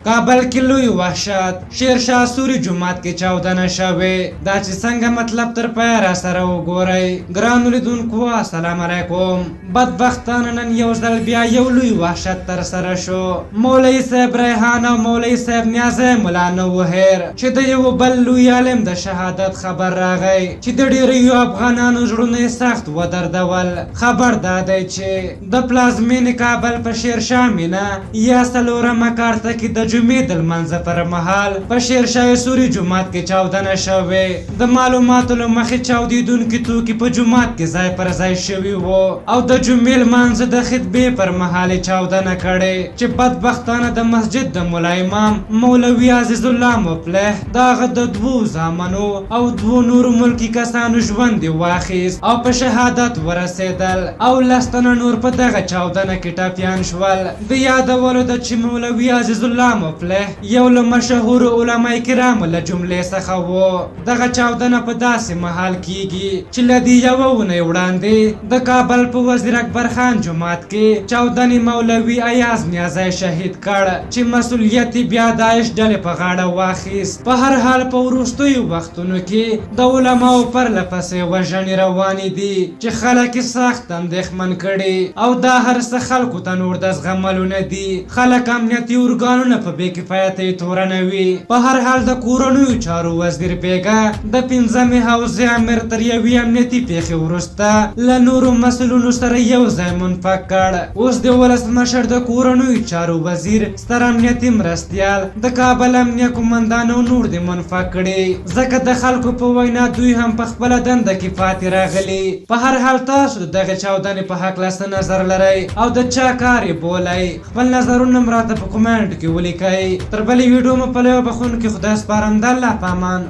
کابل کې لوی وحشت، شیرشاه سوري جومات کې چاودنه شوې، دا چې څنګه مطلب تر پایه راسره وګورئ. ګرانو لیدونکو السلام علیکم. بدبختانه نن یو ځل بیا یو لوی وحشت ترسره شو. مولوي صاحب ریحان او مولوي صاحب نیازی ملا نه وو هېر چې د یوه بل لوی عالم د شهادت خبر راغی چې د ډېریو افغانانو زړونه یې سخت ودردول. خبر دا دی چې د پلازمېنې کابل په شېرشاه مینه یا څلورمه کارته کې د جمعې د لمانځه پر مهال په شېرشاه سوري جومات کې چاودنه شوې. د معلوماتو له مخې چاودېدونکي توکي په جومات کې ځای پر ځای شوي وو او د جمعې لمانځه د خطبې پر مهال یې چاودنه کړې چې بدبختانه د مسجد د ملا امام مولوي عزیزالله مفلح، د هغه د دوو زامنو او دوو نورو ملکي کسانو ژوند یې واخیست او په شهادت ورسېدل او لس تنه نور په دغه چاودنه کې ټپیان شول. د یادولو ده چې مولوي عزیزالله مفلح یو له مشهورو علماء کرامو له جملې څخه و. دغه چاودنه په داسې مهال کیږي چې له دې یوه اونۍ وړاندې د کابل په وزیر اکبر خان جومات کې چاودنې مولوي ایاز نیازی شهید کړ چې مسؤلیت یې بیا داعش ډلې په غاړه واخیست. په هر حال په وروستیو وختونو کې د علماوو پرله پسې وژنې روانې دي چې خلک یې سخت اندېښمن کړي او دا هر څه خلکو ته نور د زغملو نه دي. خلک امنیتي ارګانونه په بې کفایتۍ تورنوي. په هر حال د کورنیو چارو وزیر بېګا د پنځمې حوزې امر تر یوې امنیتي پېښې وروسته له نورو مسؤلینو سره یو ځای منفک کړ. اوس د ولسمشر د کورنیو چارو وزیر، ستر امنیتي مرستیال، د کابل امنیه قومندان او نور دې منفک کړي، ځکه د خلکو په وینا دوی هم په خپله دنده کې پاتې راغلي. په هر حال تاسو د دغې چاودنې په هکله څه نظر لرئ او د چا کار یې بولئ؟ خپل نظرونه هم راته په کومنټ کې ولیکئ. تر بلې ویډیو مو په لوی بخښونکي خدای سپارم. د الله په امان.